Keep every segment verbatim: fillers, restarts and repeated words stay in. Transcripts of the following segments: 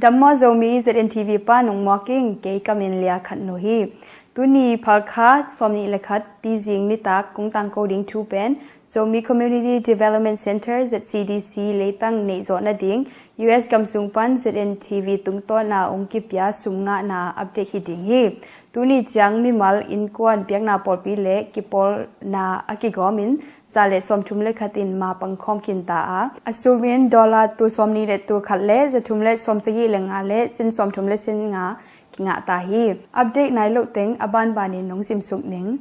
Lammaw Zomi, Z N T V pan ong muak ing, kei Kamin Lia Khan No hi. Tuni Phalkha sawmnih le khat pizing nitak kong tangko ding thu pen Zomi Community Development Centre, Z C D C, leitang neihzawh nading U S gam sung pan Z N T V tungtawna ong kipia sum ngahna update hi ding hi. Tuni ciang mimal, innkuan, biakna pawlpi le kipawlna a kigawmin za le sawmthum le khat in ma pangkhawm khinta a, a sum in dollar tul sawmnih le tul khat le zathum le sawmsagih le nga le sen sawmthum le sen nga kingah ta hi. Update nai loh teng a banbanin nong simsuk ning.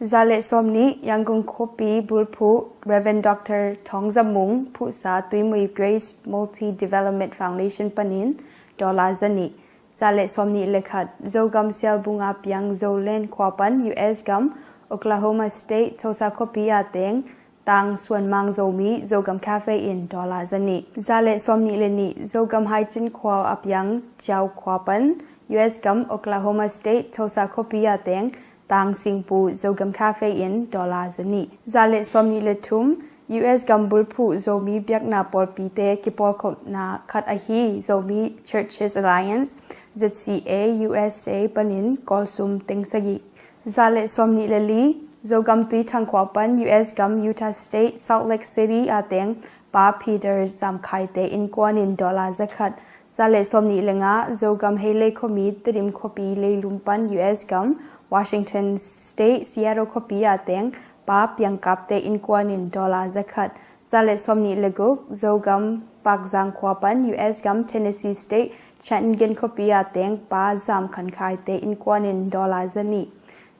Za le sawmnih, Yangon khuapi bulphuh Reverend Doctor Thawng Za Mung phuhsa Tuimui Grace Multi Development Foundation panin dollar zanih. Za le sawmnih le khat, Zogam Sialbung a piang Zolen khua pan U S gam Oklahoma State Tulsa khuapi a teng Tang Suan Mang Zomi Zogam Cafe in dollar zanih. Za le sawmnih le nih, Zogam Haicin khua a piang Ciau khua pan U S gam Oklahoma State Tulsa khuapi a teng Tang Singpu Zogam Cafe in dollar zanih. Za le sawmnih le thum, U S gam bulphuh Zomi biakna pawlpite kipawlkhopna khat ahi Zomi Churches Alliance, Z C A U S A panin kawlsum teng sagih. Za le sawmnih le li, Zogam Tuithang khua pan U S gam Utah State Salt Lake City a teng Pa Peter Zamkhaite innkuan in dollar zakhat. Za le sawmnih le nga, Zogam Heilei khuami Tedim khuapi leilum pan U S gam Washington State Seattle khuapi a teng Pa Piangkapte innkuan in dollar zakhat. Za le sawmnih le guk, Zogam Pakzang khua pan U S gam Tennessee State Chattanooga khuapi a teng Pa Zam Khan Khaite innkuan in dollar zanih.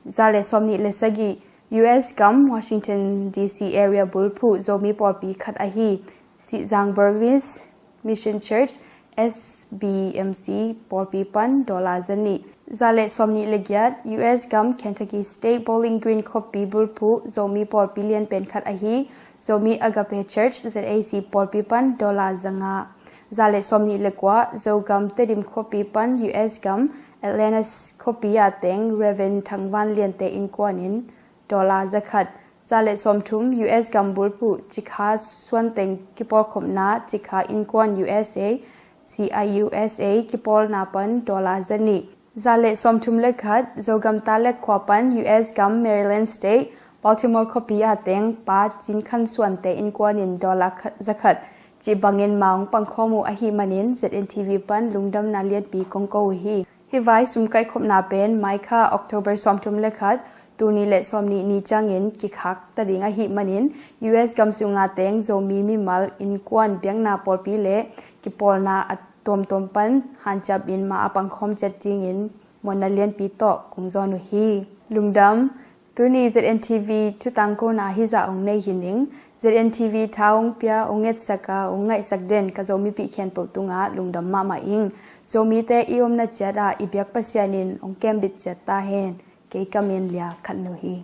Za le sawmnih le sagih, U S gam Washington D C area bulphuh Zomi pawlpi khat ahi Sihzang Burmese Mission Church, S B M C pawlpi pan dollar zanih. Za le sawmnih le giat, U S gam Kentucky State Bowling Green khuapi bulphuh Zomi pawlpi lianpen khat ahi Zomi Agape Church, Z A C pawlpi pan dollar zanga. Za le sawmnih le kua, Zogam Tedim khuapi pan U S gam Atlanta khuapi a teng Reverend Thangvan Liante innkuan in dollar zakhat. Za le sawmthum, U S gam bulphuh Cikha suanteng kipawlkhopna Cikha innkuan U S A, C I U S A kipawlna pan dollar zanih. Za le sawmthum le khat, Zogam Talek khua pan U S gam Maryland State Baltimore khuapi a teng Pa Cin Khan Suante innkuan in dollar khat, zakhat cih bangin ma ong pangkhawm uh ahi manin Z N T V pan lungdamna lianpi kong ko uh hi. Hih vai sum kaihkhopna pen Maikha October sawmthum le khat, tul nih le sawmnih ni ciangin kikhak ta ding ahi manin U S gam sunga teng Zomi mimal, innkuan, biakna pawlpi le kipawlna a tuamtuam pan hanciam in ma a pangkhawm ciat dingin muanna lianpi tawh kong zawn uh hi. Lungdam. Tuni Z N T V thutangkona hizah ong nei hi ning. Z N T V tha ong pia, ong etsak a, ong ngaihsak den ka Zomipih khempeuh tungah lungdam mahmah ing. Zomite i omna ciatah i biak Pasian in ong kembit ciat ta hen. Kei Kamin Lia Khan No hi.